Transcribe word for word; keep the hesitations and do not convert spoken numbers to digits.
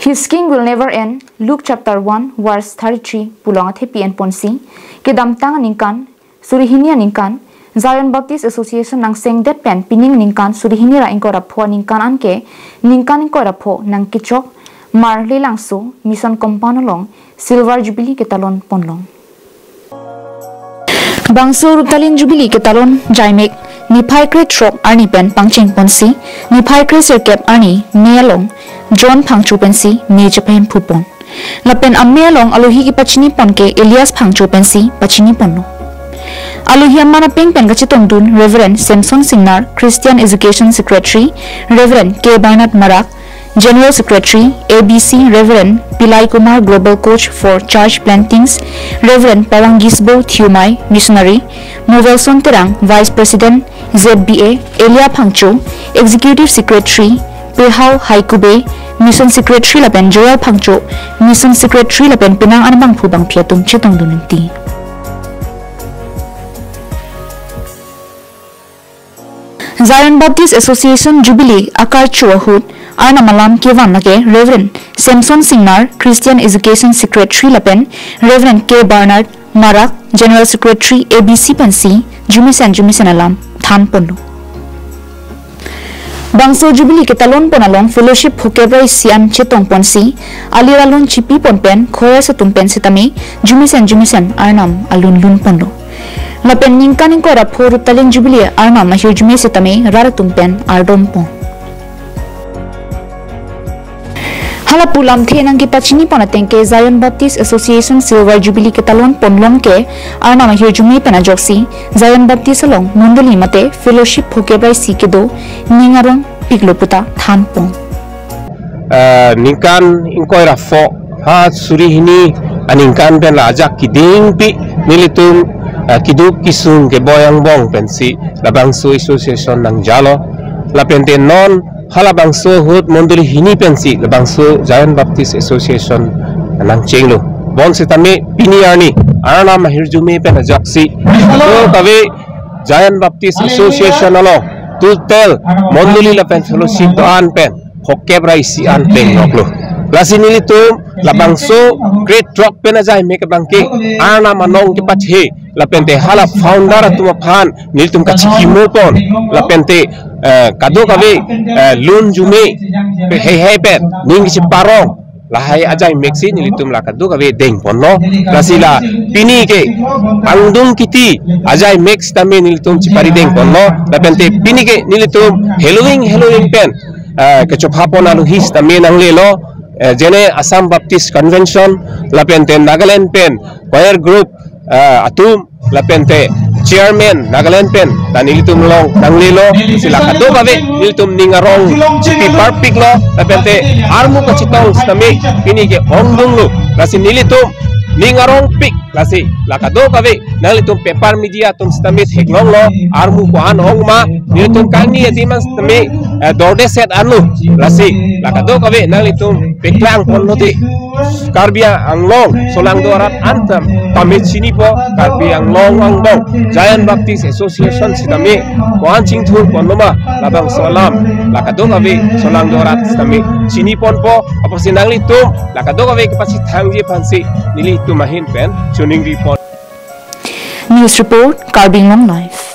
His king will never end, Luke chapter one, verse thirty-three, pu along athepi enponsi, kedamtang aningkan, suri hini aningkan, Zion Baptist Association nangsengdet pen pining ningkan suri hini ra ingkoi ra pho aningkan anke, ningkan ingkoi ra pho nangkechok, Mar Lelangso, Mission Compound along, Silver Jubilee ketalon ponlong. Bangso Rutalin Jubilee ketalon jaimek niphai krethrok arni pen pangcheng ponsi, niphai kresirkep arni May along John Phangcho pensi May chepahemphu pon. Lapen amei along alohi kepachini pon ke Elias Phangcho pensi pachini ponlo. Alohi aman apeng pen kachetongdun Reverend Samson Singnar, Christian Education Secretary, Reverend K Bernard Marak, General Secretary, A B C, Reverend Pilai Kumar, Global Coach for Church Plantings, Reverend Pawang Gisbo Thiumai, Missionary, Movelson Terang, Vice President, Z B A, Elia Phangcho, Executive Secretary, Prehao Haikube, Mission Secretary lapen Joel Phangcho, Mission Secretary lapen penang anbangphu bangphi atum chetongdun ingti. Zion Baptist Association Jubilee akarcho ahut Arnam alam kevan lake Reverend Samson Singnar, Christian Education Secretary lapen Reverend K Bernard Marak, General Secretary, A B C pensi jumesen jumesen alam than ponlo. Bangso Jubilee ketalon pon along fellowship phokep ra isi an chetong ponsi, alir alun chipi pon pen, choirs atum pen setame, jumesen jumesen Arnam alun lun ponlo. Lapen ningkan ingkoi ra pho Rutalin Jubilee Arnam ahirjume setame rat atum pen ardom pon. Hala pu lamthe nangkepachini pon ateng ke Zion Baptist Association Silver Jubilee ketalon ponlong ke Arnam ahirjume pen ajoksi Zion Baptist along mondoli mate fellowship phokep ra isi kedo ning arongpiklo puta than pon. Eh, ningkan ingkoi ra pho ha suri hini aningkan pen la ajak kedingpi nelitum, eh, keduk kesung keboi angbong pensi labangso association nangjalo. Lapente non halabangso ahut mondoli hini pensi labangso Zion Baptist Association nangchenglo. Bonsitame pini arni Arnam ahirjume pen ajoksi kadokave Zion Baptist Association along total mondoli lapen fellowship do-an pen phokep ra isi an pengloklo. Lasi nelitum labangso krethrok pen ajaimek abangke Arnam anong kepathe lapente hala founder atum aphan nelitum kachikimo pon lapente, eh, kadokave, eh, lun jume pe heihei pen ning kacheparong lahai ajaimek si nelitum la kadokave deng ponlo. Lasi la pini ke angdung kiti ajaimek sitame nelitum chipari deng ponlo. Lapente pini ke nelitum heloving heloving pen, eh, kachopha pon alohi sitame nanglelo, eh, jene Assam Baptist Convention, lapente Nagaland pen choir group, eh, atum, lapente chairman Nagaland pen ta nelitum along nanglelo, si la kadokave nelitum ning arong chipi parpiklo, lapente armu kachetong sitame pini ke ongdunglo. Lasi nelitum ning arongpik, lasi la kadokave nanglitum paper media atum sitame theklonglo, armu ko-an ong ma, nelitum kangni adim an sitame, eh, dordeset anlo, lasi la kadokave nanglitum paklang ponlo te. Karbi Anglong solangdo arat an tame chinipo, Karbi Anglong angbong Zion Baptist Association sitame ko-an chingthur ponlo ma, labangso alam la kadokave solangdo arat sitame chini ponpo. Apotsi nanglitum la kadokave kepachethangji aphansi nelitum ahin pen choningri pon. News report, Karbi Anglong Live.